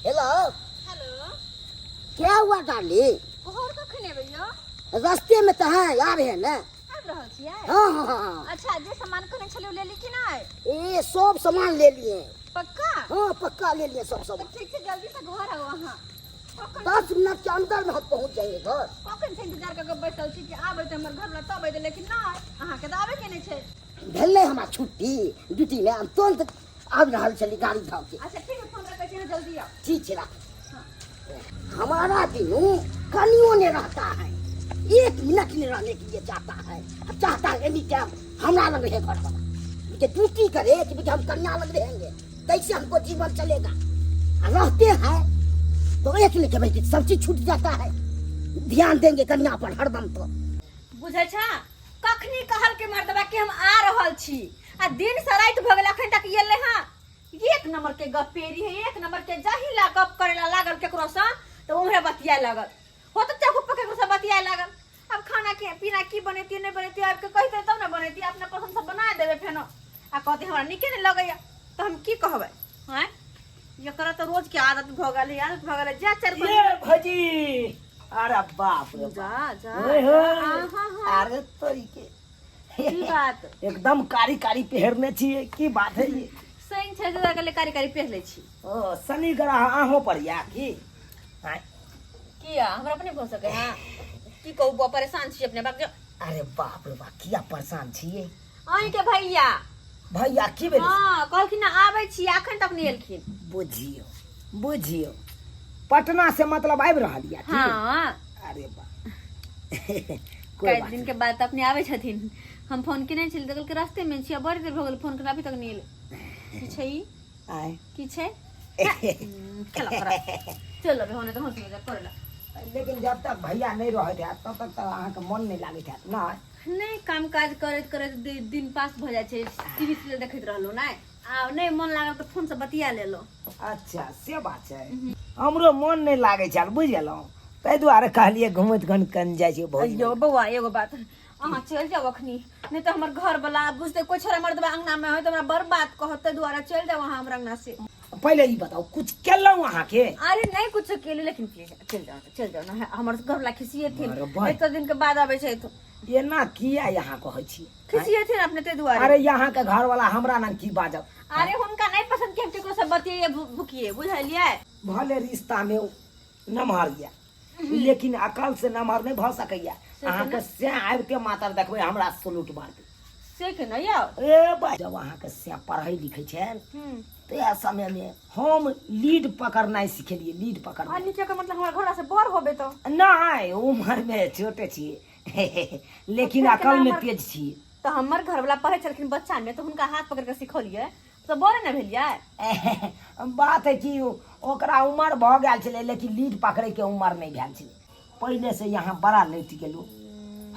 Hello. Hello. क्या हुआ darling? घर कखन एबै यौ? रास्ते में तो हैं, आ रहे हैं ना। आबि रहल छियै? हाँ हाँ हाँ हाँ। अच्छा, जे सामान कहने छलियै ओ लेली कि नहि? ए सब सामान ले लिए। पक्का? हाँ, पक्का ले लिए सब सामान। तऽ ठीक छै, जल्दी से घर आउ अहाँ। कखन 10 मिनट के अंदर में हम पहुंच जाएंगे घर। कखन से इंतजार कऽ के बैसल छी कि आबै तऽ हमर घरवला तब अयतै, लेकिन नहि, अहाँके तऽ आबे के नहि छै। भेलै हमरा छुट्टी ड्यूटी में, हम तुरंत आबि रहल छली गाड़ी धऽ के। अच्छा ठीक है, फोन रखै छी, अहाँ जल्दी आउ। ठीक छै, राख। हमारा दिनू कनियो नहीं रहता है, 1 मिनट नहीं रहने के लिए चाहता है। अब चाहता है एनी टाइम हमरा लग रहे घर वाला कि ड्यूटी करे कि बेटा हम कन्या लग रहेंगे, कैसे हमको जीवन चलेगा। आ रहते हैं तो एक लेके भाई सब चीज छूट जाता है, ध्यान देंगे कन्या पर हरदम तो। बुझै छ, कखनी कहल के मर्दबा के हम आ रहल छी आ दिन से राति भऽ गेल, अखन तक एलै। हँ, एक नंबर के गपेरी है, एक नंबर के। जाहि ला गप करे ला लागल केकरो से तऽ उम्हरे बतियाए लागल हो तऽ चाकू पर केकरो से बतियाए लागल। अब खाना के पीना की बनेती, नहीं बनेती, आबि के कहिते तब ने बनेती। अपना पसंद से बना देबै, फेनो आ कहती हमरा नीके नहीं लगैया, तऽ हम की कहबै? आँय, एकरा तऽ रोज के आदत भऽ गेल है, आदत भऽ गेल है। जा चारि ये भजी, अरे बाप रे बाप। जा जा। ओए होए। हाँ, हाँ, हाँ। अरे तोरी के। की बात? एकदम कारी कारी पहिरने छियै, की बात है ये? शनि छै तऽ कहले कारी कारी पहिर लै छी। ओ शनि ग्रह अहों पर या की? आँय? किया, हमरा अपने भऽ सकै? हाँ, की कहू बुआ, परेशान छी अपने बाप के। अरे बाप रे बाप, किया परेशान छियै? अहीं के भैया। भैया की भेलै? हाँ, कहलखिन आबै छी, अखन तक नहि एलखिन। बुझियौ बुझियौ, पटना से मतलब आबि रहल या की? हाँ। अरे बाप, कोई कई बात दिन के बाद तऽ अपने आबै छथिन। हम फोन केने छली तऽ कहलकै रास्ते मे छी। आ बड़ी देर भऽ गेल फोन केना, अभी तक नहि एलै। की छै ई? आय? की छै? चलो करा, चलो अभी होने तऽ हंसी मजाक करे ला। लेकिन जब तक भैया नहीं रहैत हैत तब तक तऽ अहाँके मन नहि लागैत हैत ने? नहि, काम काज करैत करैत दिन पास भऽ जाइ छै। टीवी सीरियल देखैत रहलहुँ, नहि आ नहि मन लागल तऽ फोन से बतिया लेलहुँ। अच्छा, से बात छै। हमरो मन नहि लागै छल, बुझि गेलहुँ? ताहि दुआरे कहलियै घुमैत कनि कनि जाइ छियै भौजी। अय्यो बौआ, एगो बात, अहाँ चलि जाउ अखनी, नहि तऽ हमर घर वाला बुझतै कोइ छोरा मर्दबा अंगना मे होय तऽ हमरा बड़ बात कहत। ताहि दुआरे चलि जाउ अहाँ हमरा अंगना से। पहिले ई बताउ, कुछ केलहुँ अहाँके? अरे नहीं कुछ केली, लेकिन प्लीज चलि जाउ, चलि जाउ ने, हमर घर वाला खिसियेथिन। अरे भाई। एते दिन के बाद आबै छै तऽ। एना किया यहाँ कहै छी? खिसियेथिन अपने, ताहि दुआरे। अरे यहाँ के घर वाला हमरा नाम की बाजब? अरे हुनका नहीं पसंद कि हम केकरो से बतिये भुकिए, बुझलियै? भले रिश्ता में नमहर या, लेकिन अकल से नमहर नहीं भऽ सकैया। अहाँके से आबिते मातर देखबै हमरा सलूट मारतै। से के नहीं यौ? ए भाई, जब अहाँके से पढ़ै लिखै छल तऽ समय में हम लीड पकड़नाइ सिखेलियै, लीड पकड़नाइ। आ नीचे के मतलब हमर घोड़ा से बड़ होबे तो? नहि, उमर में छोटे छियै, लेकिन फेर अकल केना में हमर तेज छियै। तऽ हमर घरवाला पढ़ै छलखिन बच्चा में, तऽ हुनका हाथ पकड़ के सिखौलियै तऽ बड़े ने भेलियै? बात है कि ओकरा उमर भऽ गेल छलै, लेकिन लीड पकड़ैके उमर नहि भेल छलै। पहिले से यहाँ बड़ा लटि गेलहुँ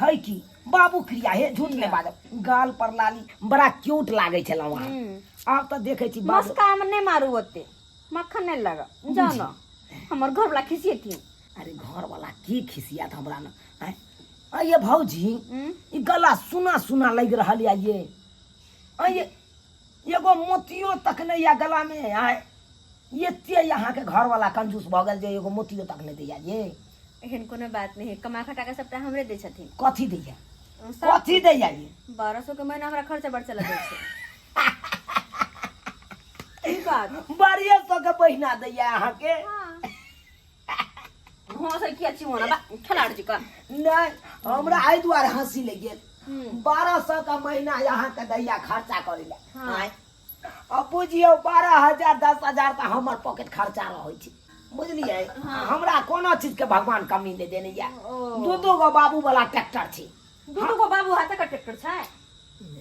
है कि बाबू क्रिया हे, झूठ नहि बाजब, गाल पर लाली, बड़ा क्यूट लागै छलहुँ अहाँ। आब तऽ देखै छी बाबू। मस्का में नहीं मारू, ओते मक्खन नहीं लगा, जाओ ना, हमर घरवाला खिसियेथिन। अरे घर वाला की खिसियात हमरा न? आँय? आ ये भौजी, ई गला सुना सुना लागि रहल या ये। आ ये एगो मोतियो तक नहीं या गला में। आय, एते यहाँ के घर वाला कंजूस भऽ गेल जे एगो मोतियो तक नहीं दैया ये? एहन कोनो बात नहीं है, कमा खटा के सबटा हमरे दै छथिन। कथी दैया? सब। कथी दैया ये? 1200 के महीना हमरा खर्चा बर्चा ला दै छै। की बात? 1200 के महीना दैया अहाँके? हाँ हाँ सर, किया छी होना बा खिलाड़ जी का? नहीं, हमरा एहि दुआरे हंसी लागि गेल, 1200 का महीना यहाँ के दैया खर्चा करै ला। आँय? अब बुझियौ, 12,000 10,000 तऽ हमर पॉकेट खर्चा रहै छै, बुझलियै? हमरा कोनो चीज के भगवान कमी नहि देने या। ओ। दू दू गो बाबू वाला ट्रैक्टर छै। दू दू गो बाबू हाथे का ट्रैक्टर छै?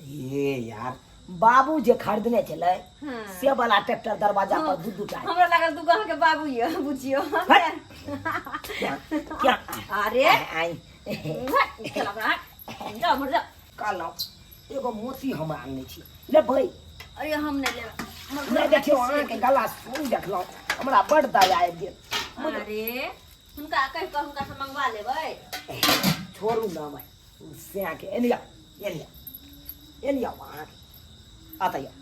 ये यार, बाबू जे खरीदने छलै से वाला ट्रैक्टर दरवाजा पर दू दू टा। हमरा लागल दू गो अहाँके बाबू यऽ, बुझियौ। क्या क्या? अरे। आई। चलो बा, जाओ मर जाओ। कहलहुँ एगो मोती हम आनने छी, लेबै? अरे हम नहि लेब, हमर नहि घरवला देखियौ, अहाँके गला सुन देखलहुँ, हमरा बड्ड दया आबि गेल। अरे हुनका कहि कऽ हुनका से मंगवा लेबै। छोड़ू ना भाई से, एने आउ, एने आउ, एने आउ। अहाँके अतऽ आउ,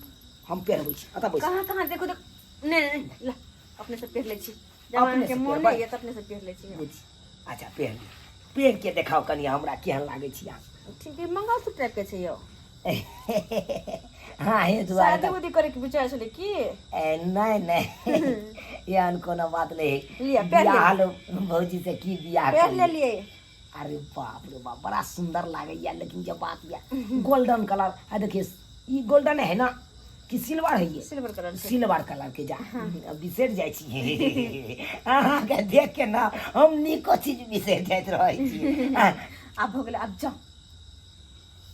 हम पेरबै छी, अतऽ बैस। कहाँ कहाँ? देखो देख, नहीं नहीं, नहीं, ला। अपने से पहिर लै छी। जब अपने अहाँके से मोन पहिरबै? नहि यऽ तऽ अपने से पहिर लै छी। बुझी, अच्छा पहिर लिअ, पहिर के देखाउ कनि हमरा केहन लागै छी अहाँ। ठीक है, मंगलसूत्र टाइप के छै यौ। हाँ, हे दुआरे शादी उदी करे के विचार छलै की? ए, नहि नहि, एहन कोनो बात नहि है। लिअ, पहिर बियाह लिअ। हाल भौजी से की बियाह पहिर करी? लेलियै। अरे बाप रे बाप, बड़ा सुंदर लागैया। लेकिन जे बात या गोल्डन कलर आ देखिए, ई गोल्डन है ना कि सिल्वर है? ये सिल्वर कलर छै। सिल्वर कलर के। जा, बिसरि जाइ छी अहाँके देख के ना, हम नीको चीज बिसरि जाइत रहै छी। आब भऽ गेलै, आब जाउ।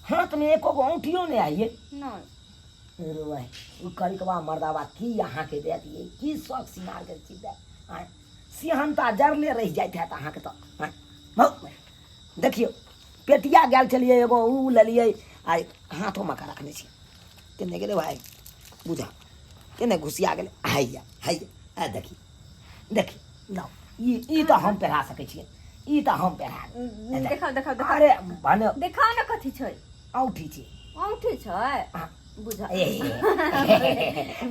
हाथमे एको गो औंठियो नहि आइए? नहि। रे भाई, ओ करिकबा मर्दाबा की अहाँके देत ये? की शौक सिंगारके चीज देत? आँय, सिहनता जरले रहि जाइत हैत अहाँके तऽ। आँय, बहुत देखियौ, पेटिया गेल छलियै एगो उ लेलियै, आ हाथोमे का रखने छी। केने गेलै भाइ? बुझा केने घुसिया गेलै? हैया हैया, आ देखी देखी, लाउ, ई ई तऽ हम पहिरा सकै छियै, ई तऽ हम पहिरा। देखाउ देखाउ देखाउ। अरे भने। देखाउ ने, कथी छै? औँठी छै। औंठी छै? हाँ। बुझा ए,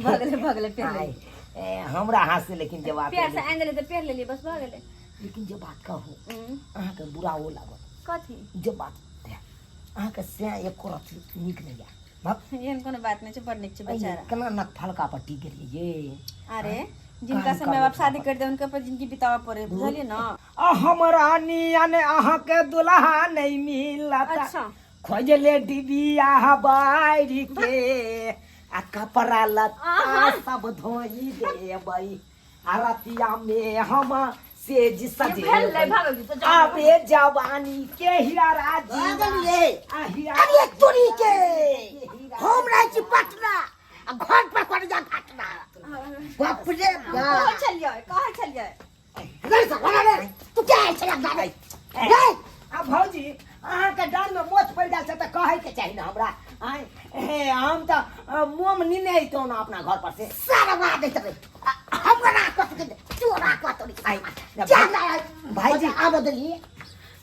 भऽ गेलै, भऽ गेलै, पहिर आइ, लेलियै। ए, हमरा हाथ से लेकिन जे बात प्यार से आनि देलियै तऽ पहिर लेलियै, बस भऽ गेलै। लेकिन जे बात कहू, अहाँके बुरा ओ लागत। कथी? जे बात अहाँके से एको रत्ती नीक नहि यऽ। एहन कोनो बात नहि छै, बड़ नीक छै बेचारा। केना नक फलका पर टिक गेलियै ये? अरे, जिनका से माय बाप शादी कर दे, उनके पर जिंदगी बितावे पड़े, बुझलियै ना? आ हमरा नियन अहाँके दुल्हा नहि मिलत। अच्छा। खोजले डिबिया बारि के आ कपड़ा लत्ता सब धोई देबै, आ रतिया में हम सेज ये भेल सजेबै। ले भागल जी, तो जाओ। आबे जवानी के हीरा राजी भऽ गेलियै। आ हीरा अरे तोरी के, हम रहै छी पटना आ घर पर कर जा घटना, बाप रे कहै बाप। छलियै, कहै छलियै। रे साला रे, तू क्या है छला गाड़ी रे? आ भौजी, अहाँके डाँड़मे मोच पड़ि गेल छै तऽ कहैके चाही ने हमरा। आँय हे, हम तऽ मोम निने अइतहुँ ने अपना घर पर से। सारा बात दैत रे, हमरा कत के तोरा कत रे। आइ जा ना। भाईजी। आब देलियै।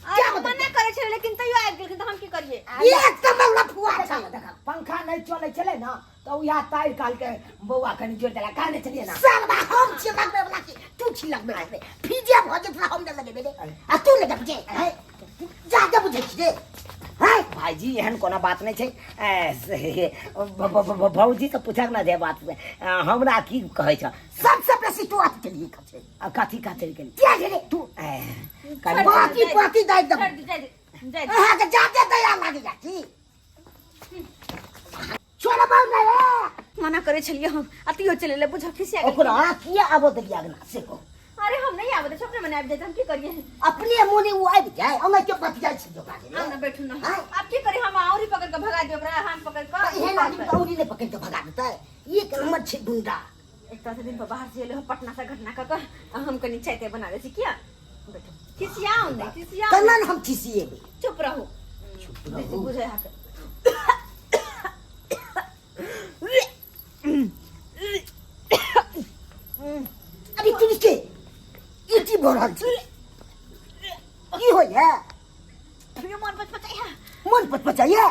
अरे, मना करै छलियै लेकिन तैयो आबि गेलखिन, तऽ हम की करियै? एक नंबर लफुआ देखा छै। देखा, पंखा नहि चलै छलै ने तऽ उएह तारि कहलकै बौआ कनि जोड़ि देला, कहने छलियै ने। साला, हम छी लगबै वाला की तू छी लगबै वाला? फीजे भऽ जेत, हम नहि लगेबै रे आ तू लगेबै जे हैं? जा के बुझै छी रे हैं? भाईजी, एहन कोनो बात नहि छै। ए, से, भौजी से पूछक ने जे बात हमरा की कहै छ। सबसे बेसी तू अथी केलियै कथे? आ कथी कथी केली? क्या गेले तू ए, कनि बाकी बाकी दाइ दब। छोड़ि दे, जाय दे, जाय दे। अहाँके जादे दया लागि जाती, छोड़बै नहि रे। मना करै छलियै हम आ तैयो चलि एलै, बुझऽ खिसिया गेलखिन। ओकरा किया आबऽ देलियै अगना से कहू? अरे, हम नहि आबऽ दै छी, अपने मने आबि जाइत, हम की करियै? अपने मोने ओ आबि जाय, ओना के बतियाइ छी ओकरा के? आउ ने, बैठू ने। आँय? आब की करी हम? औरी पकड़ कऽ भगा दियौ ओकरा, हम पकड़ कऽ? एहन आदमी तऽ औरी नहि पकड़ि कऽ भगा देतै, एक नंबर छै गुंडा। एक तऽ दिन पर बाहर से एलै हँ पटना से घटना कऽ कऽ, आ हम कनि चाय ताय बना दै छी। किया, बैठू, खिसियाउ नहि, खिसियाउ केना नहि। ने हम खिसिएबै? चुप रहू। चुप बेसी रहू। बुझै अहाँके। अरे तुरी के, ई की भऽ रहल छै? की होइए? यो मन पचपचाइया। मन पचपचाइए?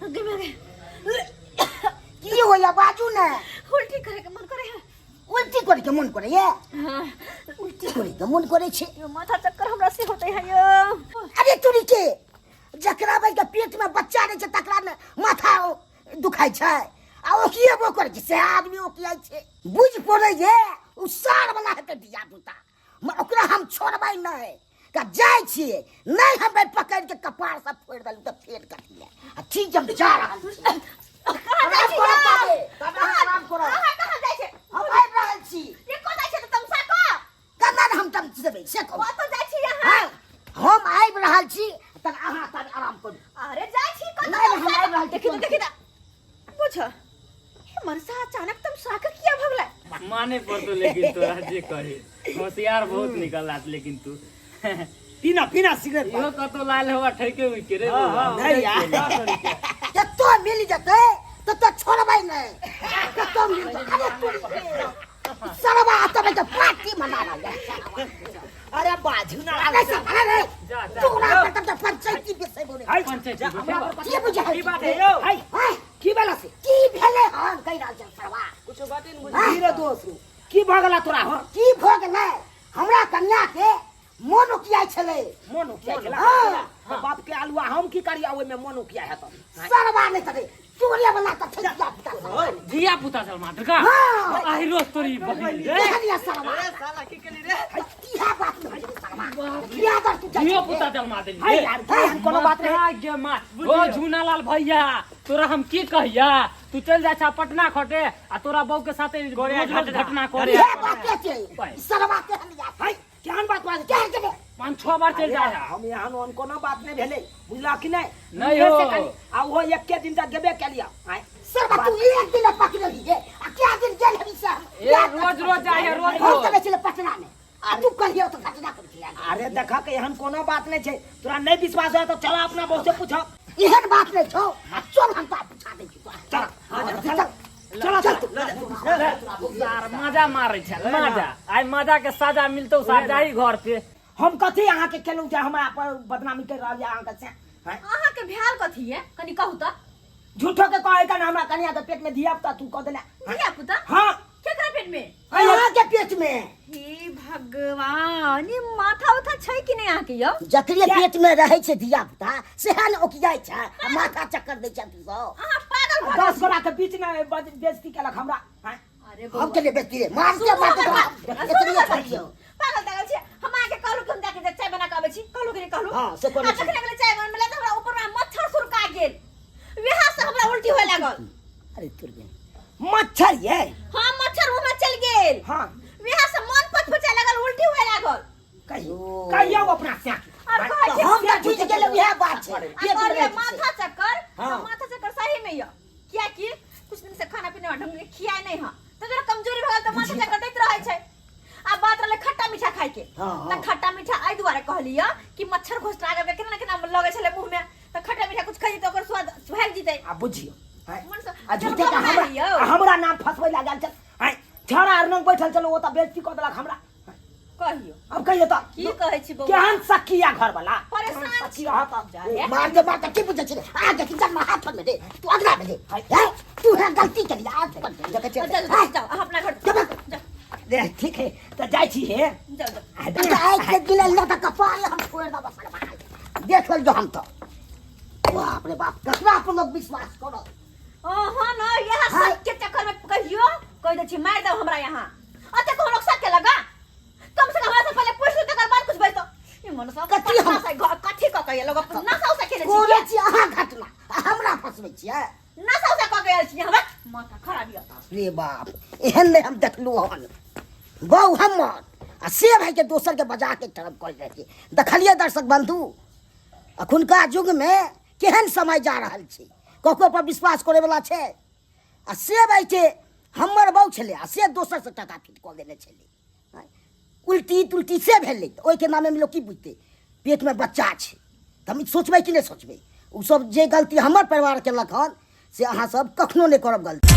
गे गे। की होइए, बाजू ने। उल्टी करे के मन करे है। उल्टी करे के मन करैए? हाँ। उल्टी करे के मन करै छै? यो माथा चक्कर हमरा से होते है यो। अरे तुरी के, जकरा भाई के पेट में बच्चा रहै छै तकरा ने माथा दुखाइ छै, आ ओकिएबो करै छै से आदमी ओकियाइ छै। बुझि पड़ै जे ओ सार वाला हेतै धिया पुता, ओकरा हम छोड़बै नहि का जाइ छियै। नहि, हम पकड़ि के कपार सब फोड़ि देलहुँ तऽ फेर कथी लए? आ ठीक, हम जा रहल छी। कहाँ जाइ आराम छी करब यौ? ताबे, ताबे अहाँ आराम करब। अहाँ कहाँ जाइ छी? हम आबि रहल छी। ये कतऽ जाइ छी तऽ तमसा कऽ? केना ने हम तमसेबै से कहू? कतऽ जाइ छी अहाँ? हँ, हम आबि रहल छी, तब अहाँ तब आराम करू। अरे, जाइ छी कतऽ? नहि, हम आबि रहल छी। देखी तऽ, देखी तऽ, बुझ हे मनसा अचानक तमसा कऽ किया भगलै? माने पड़तो, लेकिन तोरा जे कही, होशियार बहुत निकल, लेकिन तू पीना पीना सिगरेट। इहो कतौ लाल हवा ठैके उइके रे बौआ। नहीं यार। जतो मिल जेतै ततो छोड़बै नहि, कतौ मिल जेतै। अरे तोरी के, सरवा तबे के पार्टी मना रहल है। अरे बाजू ना। अरे सब, अरे रे। जा, जा। तोरा पर तब पंचायती बेसै बोले। हाय, पंचायती जा, हमरा पर के बुझाइ? की बात है यौ? हाय। हाय। की भेला से की भेलै हन कहि रहल छै सरवा कुछो बाते ने बुझ की रे दोस्त की भऽ गेला तोरा हँ की भऽ गेलै हमरा कन्या के मोन ओकियाइ छलै मोन उकिया छला हाँ। तऽ बाप के आलुआ हम की करिया ओहिमे मोन उकिया हेतौ सरवा नहि तरे चोरे वाला तऽ छै धिया पुता सरवा धिया पुता चल मात्र का हाँ। आहि रोज तोरी बहिन रे केहन यऽ सरवा अरे साला की केली रे इएह बात नहि होइ छै सरवा किया दर तू जाइ धियो छही? पुता चल मार देली है यार एहन कोनो बात नहीं माता गे माँ ओ झूनालाल भैया तोरा हम की कहिया तू चल जा छा पटना खटे आ तोरा बहू के साथे रोज रोज घटना करे इएह बाते छै ई सरवा केहन यऽ है केहन बात बात केहन के पाँच छह बार चल जा अरे, हम एहन ओहन कोनो बात नहीं भेलै बुझला कि नहीं नहीं मुँहे से हो। कनि- आ ओहो एके दिन तक गेबे केलिया आँय। सरवा तू एक दिन पकड़ली गे आ क्या दिन गेल हबी से हम? ए रोज रोज जाए है रोज हम रोज चलै छलै पटना में आ तू कहियो तो घटना कर दिया अरे देखा के एहन कोनो बात नहीं छै तोरा नहीं विश्वास हो तो चला अपना बहू से पूछो एहन बात नहीं छौ आ चल हम तो पूछा दै छी तोरा चल चल चल चल चल सार मजा मारै छै मजा आइ मजा के सजा मिलतौ सार जाही घर पे हम कथी अहाँके केलहुँ जे हमरा पर बदनामी कर रहल यऽ अहाँके से आँय? अहाँके भेल कथी ये कनि कहू तऽ झूठो के कहै के हमरा कनिया के पेट में धिया पुता तू कह देला धिया पुता हाँ केकरा पेट में अहाँ के पेट में हे भगवान ई माथा उथा छै कि नहि अहाँके यौ जकरे पेट में रहै छै धिया पुता सेहा ने ओकियाइ छै आ माथा चक्कर दै छै तू सब अहाँ पागल भऽ 10 गोरा के बीच में बेइज्जती केलक हमरा आँय? अरे हम बौआ के लिए बेइज्जती रे मारते सुनू मारते हमर बात, तोरा सुनू एतनिए हमर बात। छोड़ियौ पागल तागल छी हम अहाँके कहलहुँ कि हम जाके जे चाय बना के अबै छी कहलहुँ कि नहि कहलहुँ हाँ, से कहने आ छी। जखन गेलै चाय बनबै लए तऽ हमरा ऊपर में मच्छर सुरका गेल वएह से हमरा उल्टी होए लागल अरे तोर बहन मच्छर ये हाँ मच्छर मुँह में चल गेल हाँ वएह से मन पचपचाए लागल उल्टी होए लागल कहियो कहियो अपना से और कहै तऽ छै हम तऽ बुझि गेलहुँ इएह बात छै आ पेट में कहलियै रहै छै से। माथा चक्कर हाँ। तऽ माथा चक्कर सही में यऽ कियाकि कुछ दिन से खाना पीना ढंग के खियाए नहीं हँ तऽ जरा कमजोरी भऽ गेल तऽ माथा चक्कर दैत रहै छै आ बात रहलै खट्टा मीठा खाय के हाँ, हाँ। तऽ खट्टा मीठा एहि दुआरे कहलियै कि मच्छर घोसला गेल केना ने केना लगै छलै मुँह में तऽ खट्टा मीठा कुछ खाइ तऽ ओकर स्वाद भागि जेतै आ बुझियो आँय? मन से आ झूठे के बना हमरा लियौ। आ हमरा नाम फसबै लागल चल आँय छौड़ा आर नंग बैठल चलो ओ तऽ बेइज्जती कऽ देलक हमरा कहियो अब कहियो तऽ की कहै छी बौआ केहन सखी या घर वाला परेशान सखी छी। रहत अब। जा। मारते मारते की बुझै छी रे? आ देखी जन्म हाथ में दे तू अगला में दे हैं तू है गलती कर लिया आज पर देखै छियै जाओ जाओ जाओ अहाँ अपना घर जाओ जाओ दे, ठीक है तऽ जाइ छी हे जाओ जाओ आज के दिन अल्लाह का कपाल हम छोड़ दब सरवा देख जो हम तो बाप रे बाप ककरा पर लोग विश्वास करो अहाँ न यह हाय। सब के चक्कर में कहियो कह दै छी मार दो हमरा यहाँ अते को लोग सब के लगा कम से कम हमरा से पहले पूछ लो तकर बाद कुछ बजतो ई मन सब कथी हम- से कथी क के लोग नशा उसा खेले कोने छी छी अहाँ घटना आ हमरा फसबै छियै नशा उसा क के आयल छी हमरा माथा खराब यऽ रे बाप एहन नहि हम देखलहुँ हन गौ हमर आ से भाइके दोसरके बजा के तरफ कऽ जाइ छै देखलियै दर्शक बन्धु अखुनका युगमे केहन समय जा रहल छै ककरो पर विश्वास करैवला छै आ से भाइ छै हमर बहू छलै आ से दोसरसँ टाका फिट कऽ लेने छलै उल्टी तुल्टी से भेलै तऽ ओहिके नामेमे लोक की बुझतै पेटमे बच्चा छै तऽ हम ई सोचबै कि नहि सोचबै ओसभ जे गलती हमर परिवार केलक हन से अहाँसभ कखनो नहि करब गलती।